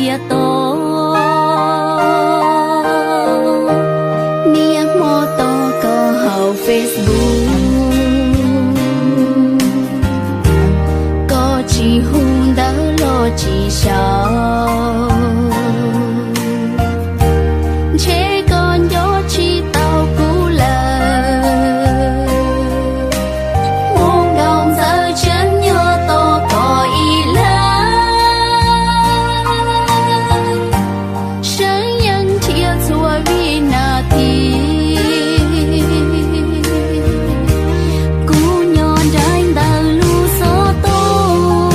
thiab tau. Niaj hmo tos koj hauv Facebook, koj tsis hu ntawv los tsis xyaum, ntshe koj nco tsis tau kuv lawm. Hmoov nkaus ntxawm tseem nyob tos koj ib leeg, seev yeej nrhiav txhua vib nas this. Kuv nyob nraim ntawm lub xov tooj,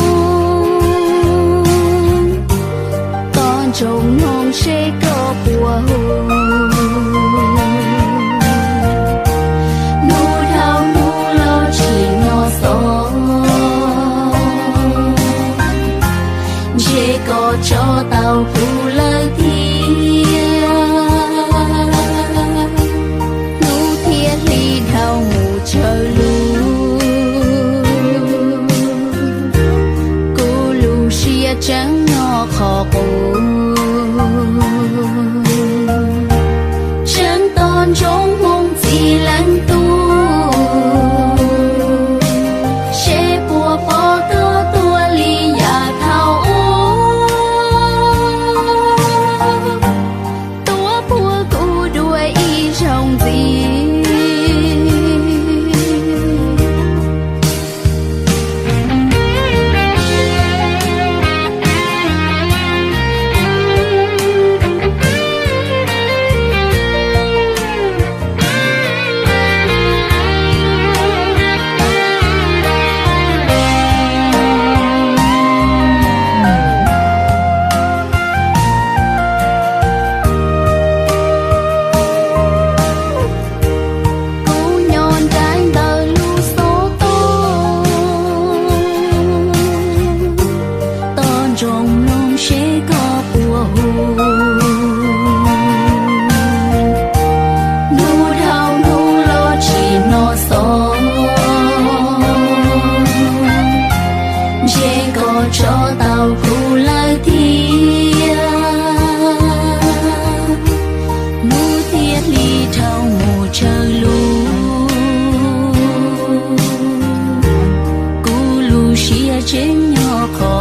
tos ntsoov mloog seb koj puas hu. Hnub dhau hnub los tsis hnov xov, ntshe koj tso tau kuv lawm thiab. Hnub thiab hli dhau mus tsawg lub, kuv lub siab tseem nyob qhov qub. Tseem tos ntsoov hmoov txij leej tub, seb puas pom koj tuaj li yav thaum ub, tuaj puag kuv dua ib zaug ntxiv. Kuv nyob nraim ntawm lub xov tooj, tos ntsoov mloog seb koj puas hu. Hnub dhau hnub los tsis hnov xov, ntshe koj tso tau kuv lawm thiab. Hnub thiab hli dhau mus tsawg lub, kuv lub siab tseem nyob qhov